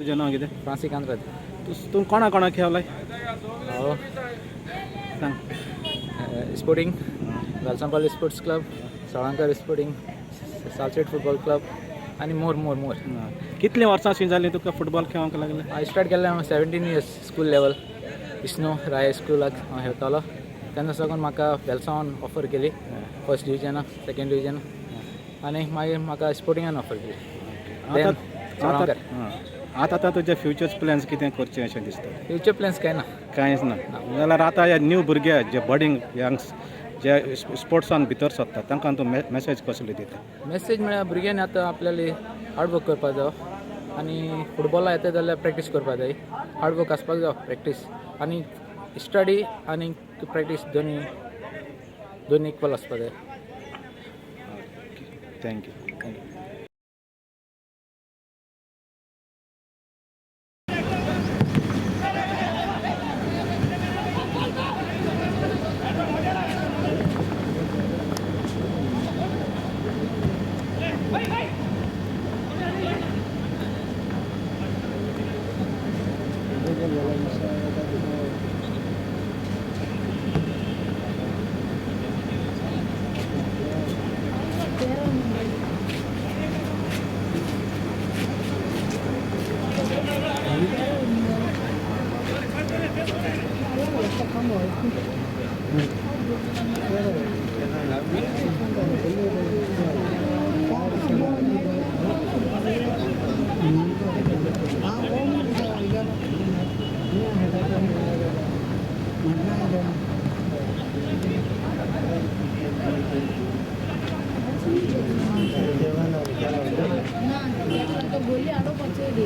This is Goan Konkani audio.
तुजें नांव कितें? फ्रांसीक आंद्राद. तूं तूं कोणा कोणाक खेळलाय? हांव सांग. Sporting, Velsao sports club, Salgaonkar sporting, Salcete football club आनी मोर मोर मोर. कितलीं वर्सां शीं जालीं तुका फुटबॉल खेळोंक लागले? हांव स्टार्ट केल्लें हांव 17 years, school level, Vishnu Rai स्कुलाक हांव खेळटालो. तेन्ना साकून म्हाका वेलसांवान ऑफर केली, फर्स्ट डिविजनाक, सेकंड डिविजन, आनी मागीर म्हाका स्पोर्टिंगान ऑफर केली. आतां Then, आतां साळगांवकर. आतां आतां तुजे फ्युचर प्लॅन्स कितें करचें अशें दिसता? फ्युचर प्लॅन्स कांय ना. कांयच ना. जाल्यार आतां ह्या न्यू भुरगे जे बडींग यंग्स जे स्पोर्ट्सान भितर सरता, तांकां तूं मॅसेज कसली दिता? मेसेज म्हळ्यार भुरग्यांनी आतां आपल्याली हार्डवर्क करपाक जाय आनी फुटबॉला येता जाल्यार प्रॅक्टीस करपाक जाय, हार्डवर्क आसपाक जाय, प्रॅक्टीस आनी स्टडी आनी प्रॅक्टीस दोनी दोनी इक्वल आसपाक जाय. Thank you. Thank you. गोली आडो पचेडी.